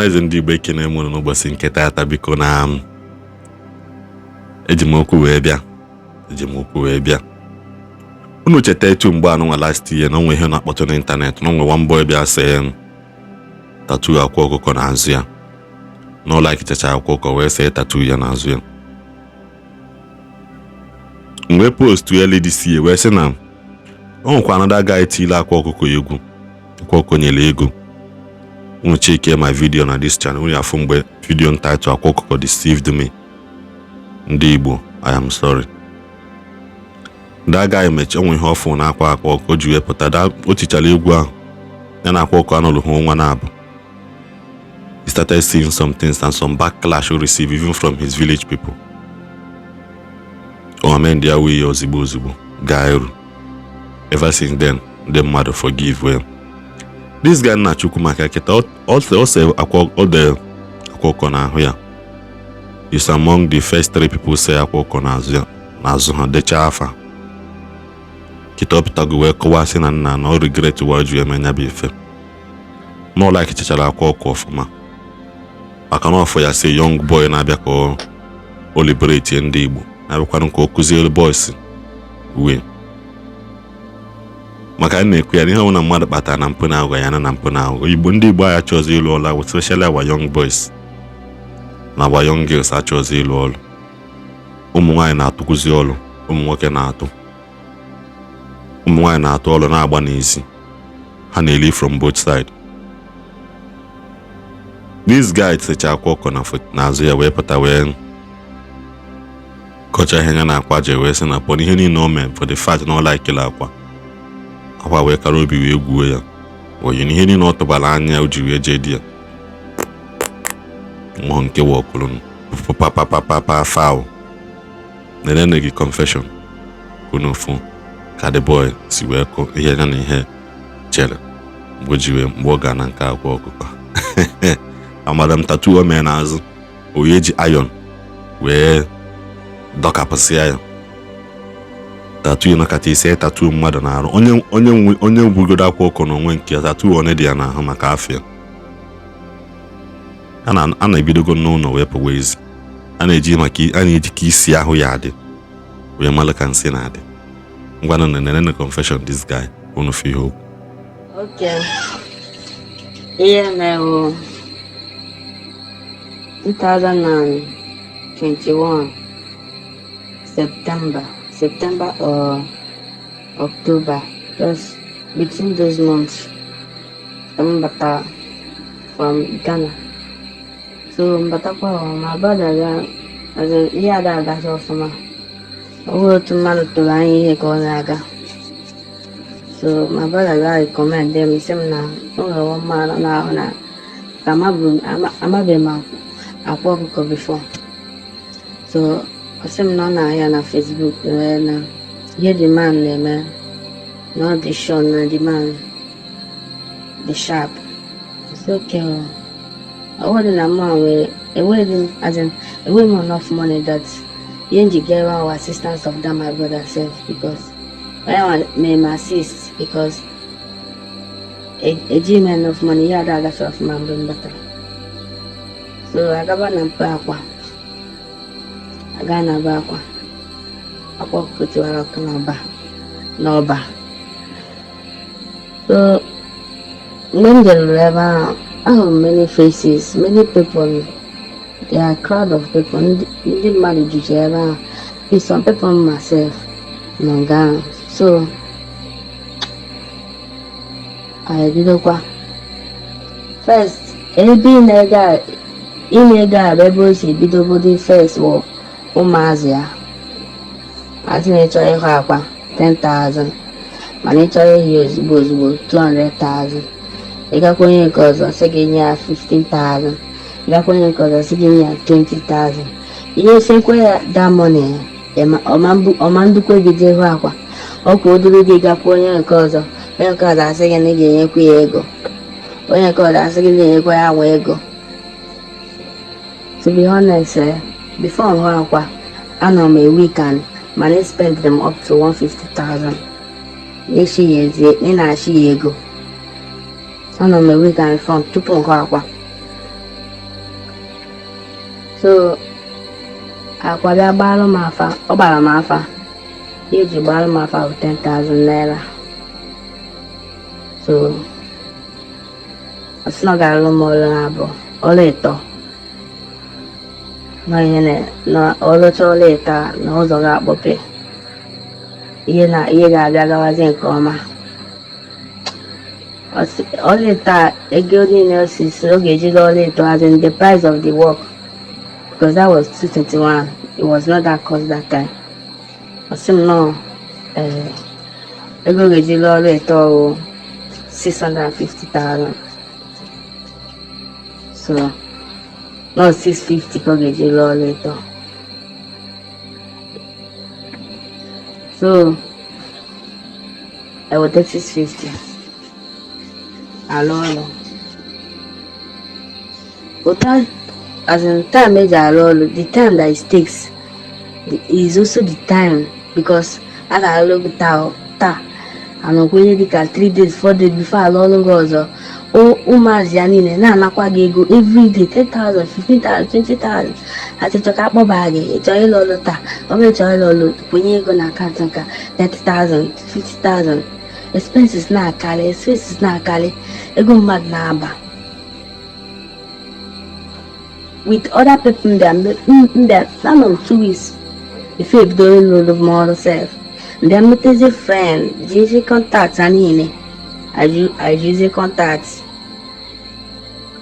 Ọhaneze ndị Igbo, ekene m unu n'ụbọchị nke taata. Biko, na eji m okwu wee bịa, eji m okwu wee bịa. Unu cheta etu mgbe anụnwa last year na onwe ihe na-akpọtụ n'ịntanetị, na onwe one boy bịa see tattoo akwa ọkụkọ n'azụ ya, na ụlọ akichacha akwa ọkụkọ wee see tattoo ya n'azụ ya. Mgbe post early this year wee sị na o nwekwa another guy tile akwa ọkụkọ egwu, akwa ọkụkọ nyere ego. Unu check my video na this channel, unu afụ mgbe video title "Akwa Ọkụkọ Deceived Me". Ndị Igbo, I am sorry. That guy mechi onwe ihe ọfụ na akwa akwa ọkụkọ o ji wee pụta. O tichara egwu ahụ ya na akwa ọkụkọ anọlụ ha nwa na-abụ. He started seeing some things and some backlash he received even from his village people. O amend ya wee ya ozigbo ozigbo gaa eru. Ever since then, ndị mmadụ forgive well. This guy nna chukwu maka kịta ọ sị akwa ọ dị akwa ọkụkọ n'ahụ ya is among the first three people say akwa ọkụkọ n'azụ ya, n'azụ ha dechaa afa. Kịta ọ pụtago wee kọwaa sị na nna na ọ regret wa ju eme nya bụ ife, na ọ like chechara akwa ọkụ ọfụma, maka na ọfọ ya si young boy na-abịa ka o liberate ndị Igbo, na-abịakwanụ ka o kụziere boys uwe maka a na-ekwu ya na ihe ọbụla mmadụ kpatara na mpụ na aghụghọ ya na mpụ na aghụghọ. Igbo, ndị Igbo anyị achọzi ịlụ ọlụ, especially our young boys na our young girls achọzi ịlụ ọlụ. Ụmụ nwaanyị na-atụkwuzi ọlụ, ụmụ nwoke na-atụ, ụmụ nwaanyị na-atụ ọlụ na-agba n'ezi, ha na-eli from both side. This guy secha akwa ọkọ n'azụ ya wee pụta wee kọcha ihe ya na akwa ji wee sị na pọ ihe niile o mee for the fact na ọ likela akwa akwa wee kara obi wee gwuo ya oyi na ihe niile ọ tụbara anya o ji wee jee di ya nwa nke wọkụrụ papapapapa foul. Nenene gị confession unu fụ ka the boy si wee kụ ihe ya na ihe chere mgbe o ji wee mgbe ọ ga na nke akwa ọkụkọ amadam tattoo o mee n'azụ oyi eji iron wee dọkapụsịa ya. Tattoo nọkata ise tattoo mmadụ na-arụ onye onye onye gwugodo akwa ọkụ n'onwe nke ya, tattoo one dị ya n'ahụ maka afịa a na-ebidogo n'ụlọ wee pụwa ezi. A na-eji maka a na-eji ka isi ahụ ya adị wee malụ ka nsị na-adị. Ngwanụ, na nenene confession this guy, unu fụ ihe okwu. Okay. Ihe mere 2021 September, September or October, just between those months, m bata from Ghana. So mbatakwa, my brother ya, as in, ihe ada agazi ọfụma. Ọ bụrụ otu mmadụ tụrụ anya ihe ka ọ na-aga. So my brother ga recommend them, sị m na o nwere one man na-ahụ na ka amabeghị m akwa ọkụkọ before. So ọ sị m na ọ na-ahịa na Facebook wee na ihe the man na-eme na ọ dị sure na the man dị sharp. It's okay o. Ọ bụrụ na mụ nwere enweghị m, as in, enweghị m enough money that ihe m ji get one assistance of that my brother sef, because onye nwa mee m assist, because ejighị m enough money, ihe ada agacha ọfụma mgbe m batara. So agaba na mpe akwa aga na be akwa akwa ọkụkọ tiwara ọkụ n'ọba n'ọba. So mgbe m jeruru ebe ahụ, ahụrụ m many faces, many people. There are crowd of people, ndị mmadụ juche ebe ahụ. Some people myself nọ nga ahụ. So anyị ebidokwa first ebe ị na-ego, ị na-ego a bụ ebe o si ebidogodi. First bụ ụmụazị ya asị na ịchọrọ ịhụ akwa 10,000, mana ịchọrọ ịhụ ya ozugbo ozugbo 200,000. Ịgakwa onye nke ọzọ, sị gị nye ya 15,000. Ịgakwa onye nke ọzọ, sị gị nye ya 20,000. Ihe sekwe ya that money, ọma ndukwe gị jee hụ akwa ọkwa o duru gị. Gakwa onye nke ọzọ, onye nke ọzọ asị gị na ị ga-enyekwa ya ego, onye nke ọzọ asị gị na enyekwa ya nwa ego. To be honest, before m hụ akwa, anọ m a week and mana I spend them up to 150,000 n'echi ya ezi ị na-achị ya ego. Anọ m a week and from tupu m hụ akwa. So Akwa bịa gbalụ m afa, ọ gbara m afa. Ihe eji gbalụ m afa bụ 10,000 naira. So ọ sị na ọ ga-alụ m ọrụ abụọ, ọrụ ịtọ. Na ihe na ọlụcha ọrụ ịtọ a, na ụzọ ga-akpọpe. Ihe na ihe ga-abịa gawazie nke ọma. Ọrụ ịtọ a, ego niile o si si ọ ga-eji rụọ ọrụ ịtọ, as in the price of the work, because that was 221, it was not that cost that time. Ọ sị m nọọ ego ọ ga-eji rụọ ọrụ ịtọ wụ 650,000. So nọọ 650 ka ọ ga-eji rụọ ọrụ ịtọ. So eweta 650 alụ ọrụ. Without, as in time eji arụ ọrụ, the time that it takes is also the time, because a ga-alụ gị taa taa, anọkwa ihe dịka 3 days, 4 days before alụ ọrụ gị ọzọ. Ụmụazị ya niile na-anakwa gị ego every day, 10,000, 15,000, 20,000. Achịchọ ka akpọba gị, ị chọrọ ịlụ ọrụ taa, ọ bụrụ ị chọrọ ịlụ ọrụ, kwụnye ego na akaụntụ nka 30,000, 50,000. Expenses na-akarị, expenses na-akarị, ego mmadụ na-aba. With other people mbịa anọ m 2 weeks before ebido ịlụ ọrụ m ọrụ sef. Mbịa metezie friend, jizie contact ha niile, ajuzie contact.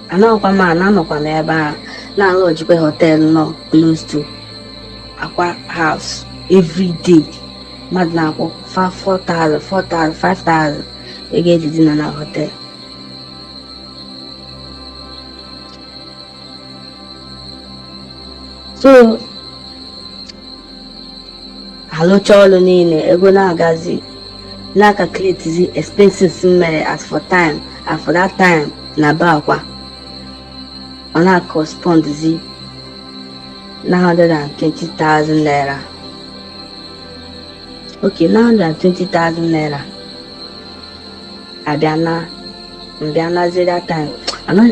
Anọkwa m ana anọkwa m ebe a na-alụ ojikwa hotel nọ close to Akwa house every day. Mmadụ na-akwụ 4,000, 4,000, 5,000 ego eji dina na hotel. So alụcha ọrụ niile, ego na-agazi, na-calculate expenses m mere as for time, as for that time na be Akwa, ọ na-correspondzi 920,000 naira. Okay, 920,000 naira. Abịa na mbịa nazie that time,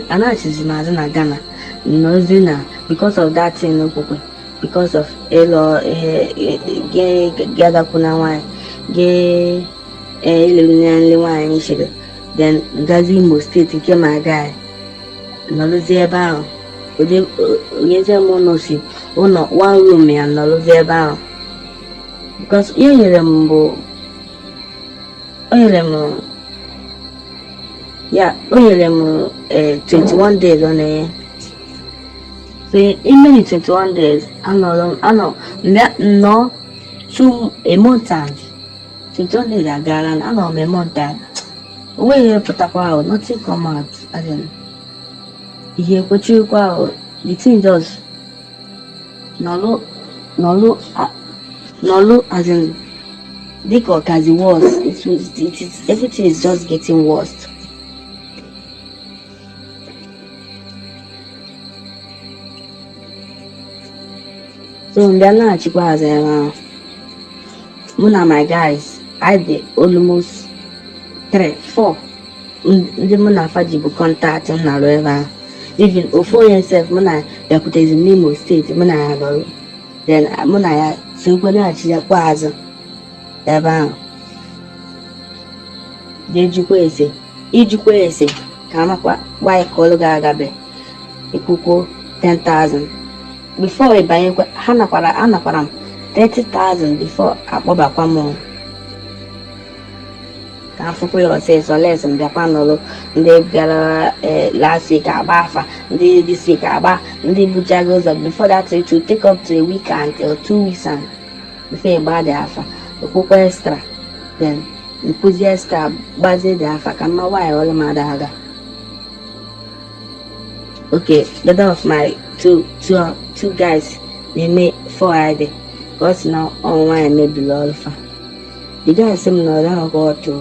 anachizi m azụ na Ghana nọzi na because of that thing okwukwe, because of ịlọ gị na nwaanyị gị ịlụ nri nwaanyị chiri, then gazi Imo steeti nke ma guy nọrụzie ebe ahụ, onyezie m ụlọ si ụlọ one room ya nọrụzie ebe ahụ, because ihe nyere m bụ o nyere m ya, o nyere m 21 days ọ na-enye. So ime the 21 days anọrọ m anọ mbịa nnọọ two a month and 21 days agaala, anọ m a month and o nweghị ihe pụtakwa ahụ, nothing come out, as in ihe ekwechirikwa ahụ. The thing just nọlụ nọlụ nọlụ, as in dịka ọkazi worse. It is everything is just getting worse. So mbịa laghachikwa azụ ebe ahụ, mụ na my guys, I dị almost 3 4 ndị mụ na afa ji bụ contact m na-arụ ebe ahụ. Even ofu onye sef mụ na bịakwutezi m n'Imo steeti, mụ na ya nọrọ, then mụ na ya sokwe laghachikwa azụ ebe ahụ, jee jukwa ese, ijukwa ese ka amakwa why ka ọlụ ga-agabe ikwukwo 10,000 before ịbanyekwa. Ha nakwara, anakwara m 30,000 before akpọbakwa m ka afụkwa ya ọsịsọ les. M bịakwa nọrọ, ndị bịara last week agba afa, ndị this week agba, ndị buchago ụzọ before that. It will take up to a week and or 2 weeks and before ịgba dị afa, okwukwa extra, then nkwụzi extra gbazie dị afa ka mma nwaanyị ọrụ m ada aga. Okay, the other of my two guys na-eme four ID ka ọ sị na ọ nwaanyị mebiri ọrụ fa. The guy sị m na ọ rọrọ ọtụ,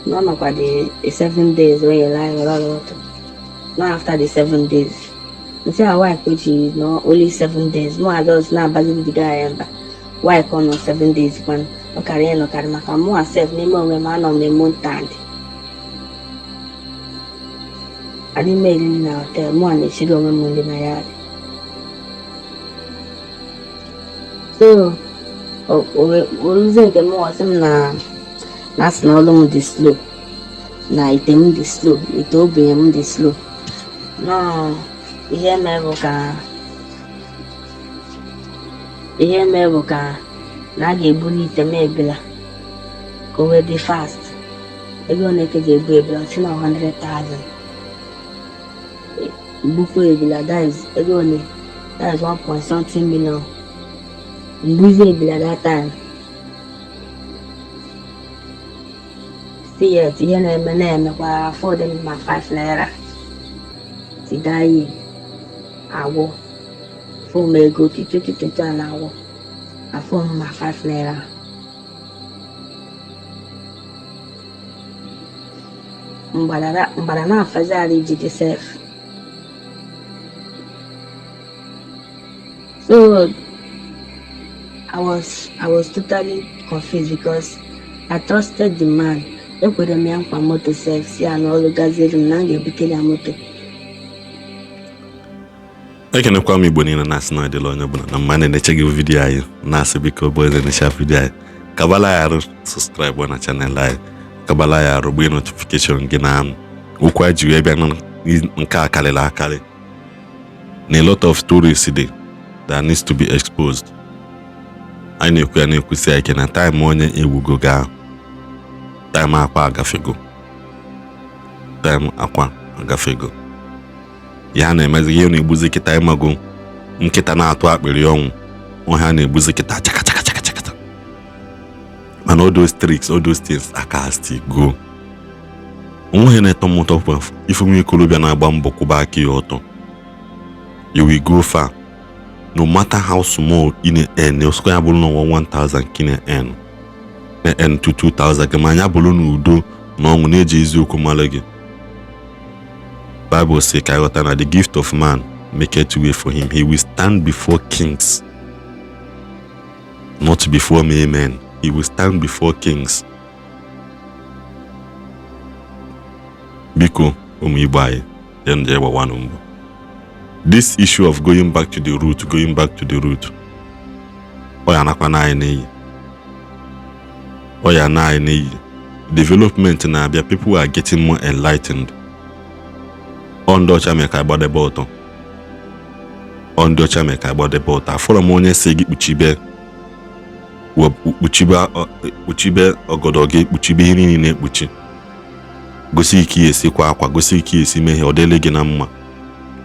na ọ nọkwa the 7 days o nyere anyị ọrọrọ ọtụ, not after the 7 days. Nsị a why ka o ji nọ only 7 days? Mụ adọs na-abaziri the guy mba, why ka ọ nọ 7 days kwanụ? Ọ karịa ịnọkarị maka mụ sef n'ime onwe m, anọ m emo ntand adị m eriri na hotel, mụ a na-echiri onwe m nri na ya. So oluzie nke m sị m na na asị na ọlụ m dị slow, na ite m dị slow, ite obinye m dị slow. Nọọ ihe mee bụ ka ihe mee bụ ka na a ga-ebuli ite m ebila ka o wee dị fast. Ego ole ka ga-ebu ebila? Si na 100,000 gbukwa ebila, that is ego ole? That is 1 point something million. Mgbuzi ebila that time, still yet ihe na-eme na-emekwa afọ dị m ma 5 naira tidayi agwụ fom ego titutututu a na-agwụ afọ m ma 5 naira. Mgbada na-afazi ara ijide sef. So I was totally confused because I trusted the man. Ekwere m ya nkwa moto sef, si ya na ọlụ gaziere m na m ga-ebutere ya moto. Ekenekwa m Igbo niile na-asị na adịla onye ọbụla na mma na-eneche gị video anyị, na-asị biko bụ na-enecha video anyị, kabala ya arụ subscribe na channel anyị, kabala ya arụ gbee notification gị na okwu anyị ji wee bịa na nke a karịrị akarị na a lot of stories dị that needs to be exposed. Anyị na-ekwu ya na-ekwusi ya ike na time onye ewugo gaa, time akwa agafego, time akwa agafego. Ya na-emezi ihe na-egbuzi kịta, ịmago nkịta na-atụ akpịrị ọnwụ ọhịa na-egbuzi kịta chaka chaka chaka chaka. Mana all those tricks, all those things aka still go. Onweghị na-eto m ụtọ bụ ife nwa ikorobịa na-agba mbọ kwụba aka ya ọtọ. You will go far no matter how small ị na-earn. Ọsọkwa ya bụrụ na 1000 ka ị na-earn, na-earn to 2000 gị, ma anya bụrụ n'udo na ọṅụ na-eji eziokwu mara gị. Bible say ka ịghọta na the gift of man maketh way for him. He will stand before kings, not before mere men. He will stand before kings. Biko ụmụ Igbo anyị, jee gbawanụ mbọ. This issue of going back to the root, going back to the root, ọ ya nakwa na anyị n'iyi, ọ ya na anyị n'iyi. Development na-abịa, people are getting more enlightened. Ọ ndị ọcha mee ka agbadebe ọtọ, ọ ndị ọcha mee ka agbadebe ọtọ. Afọrọ m onye si gị kpuchibe kpuchibe kpuchibe ọgọdọ gị, kpuchibe ihe niile na-ekpuchi, gosi ike ya esi kwa akwa, gosi ike ya esi mee ihe ọ dịle gị na mma,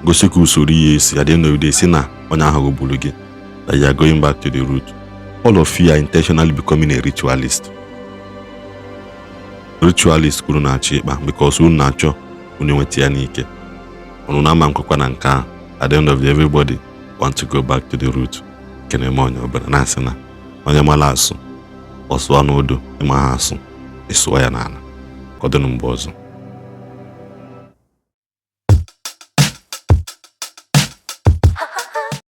gosi ka usoro ihe esi at the end of the day si na onye ahụ gburu gị, that you are going back to the root. All of you are intentionally becoming a ritualist. Ritualist kwuru na-achọ ịkpa because unu na-achọ unu enweta ya n'ike, unu na-ama nkwekwa na nke ahụ. At the end of the day, everybody want to go back to the root. Kene m onye ọbụla na-asị na onye mara asụ ọ sụọ n'odo, ịma ha asụ ịsụọ ya n'ala. Ka ọ dị mgbe ọzọ.